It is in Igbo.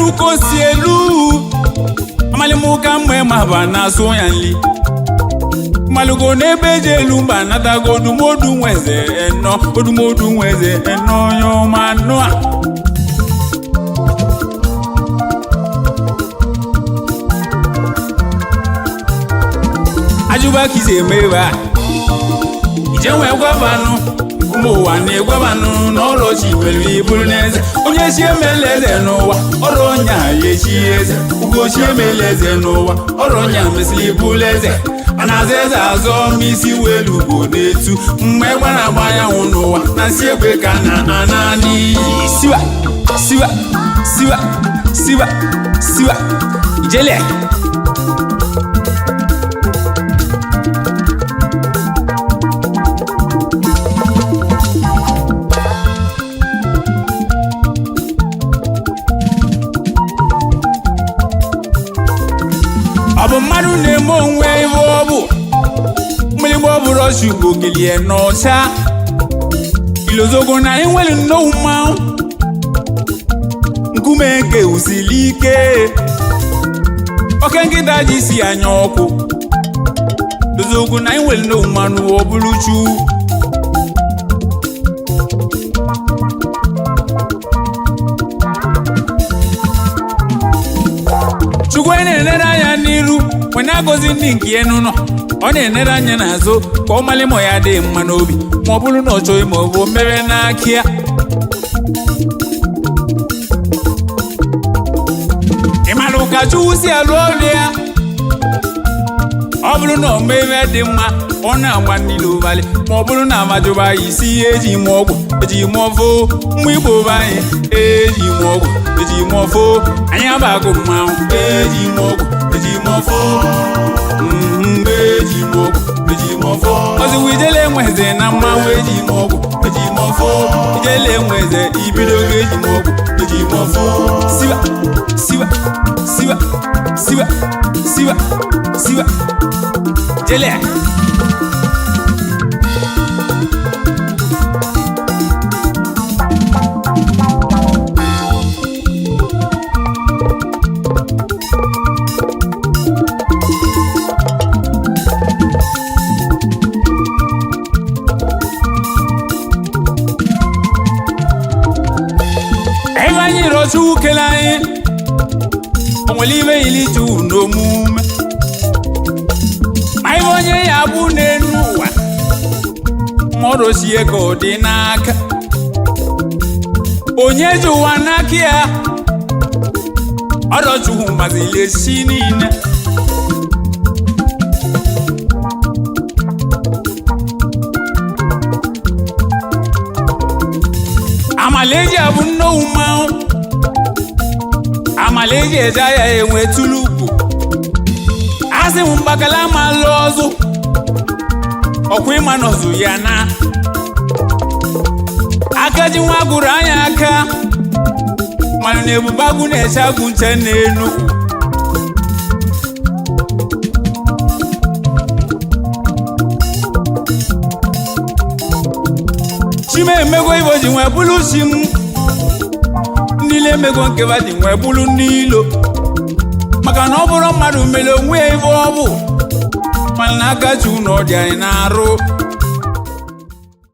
Nwere ka o si elu amalimụka mgbe ma ba na-asụ ya nli malugo n'ebe eji elu mba natago odumodu nweze eno odumodu nweze eno onye ọma anụ a. Ajụba ka isi eme ebe a ije nwee gwabanụ ụmụ ụwa na-egwabanụ n'ọrụ chi mere iburu n'eze onye chi emela eze n'ụwa ọrụ ọnya ya echi eze ugochi emela eze n'ụwa ọrụ ọnya mesịrị ibulu eze a na-aza eze azọ ma isi welu bụ n'etu mgbe gbara agba anyanwụ n'ụwa na nsi egbe ka na ana n'iyi. Siwa siwa siwa siwa siwa ijele. Ọ bụ mmadụ na-eme onwe ife ọ bụ mgbịlịgba ọ bụrụ ọchụ Igbo kelie n'ọcha ilozogo na enwere nnọọ mmanwụ nkume nke usili ike oke nkịta ji si anya ọkụ lozogo na enwere nnọọ mmanụ ọ bụrụ chu. Chukwu na-enere anya n'iru onye agọzi ndị nke ya n'ụlọ ọ na-enere anya n'azụ ka ọ malị ma ya dị mma n'obi ma ọ bụrụ na ọ chọghị ma ọ bụ mere n'aka ya. Ị mara ụka Chukwu si alụ ọrụ ya ọ bụrụ na o mee ihe dị mma ọ na-agba niile ụbalị ma ọ bụrụ na amajụba ya isi ihe eji mụọ ọgwụ eji mụọ foo mgbe Igbo be anyị eji mụọ ọgwụ eji mụọ foo anyị abagụ mmanwụ eji mụọ ọgwụ eji mụọ foo eji mụọ ọgwụ eji mụọ foo ọzụwa ijele enweze na mmanwụ eji mụọ ọgwụ eji mụọ foo ijele enweze ibidogo eji mụọ ọgwụ eji mụọ foo. Siwa siwa siwa siwa siwa siwa ijele. Ebe anyị rọchukwu kele anyị o nwere ibe yiri chukwu n'omume ma ibe onye ya bụ n'elu ụwa ma ọ rochie ka ọ dị n'aka onye ji ụwa n'aka ya ọrọchukwu mazili esi niile. Amala eji abụ nnowu mmanwụ amala eji eje ahịa enwe tulu ugwu asị m mgbakala ma lụọ ọzụ ọkwa ịma n'ọzụ ya na aka ji nwa gụrụ anya aka mana na ebube agụ na-eche agụ nche n'elu. Chima emego ibo ji nwee bụrụ chi m ndị na-emego nkeba ji nwee bụrụ ndị ilo maka na ọ bụrụ mmadụ mere onwe ya ibe ọ bụ mana na aka chi na ọ dị anyị na-arụ.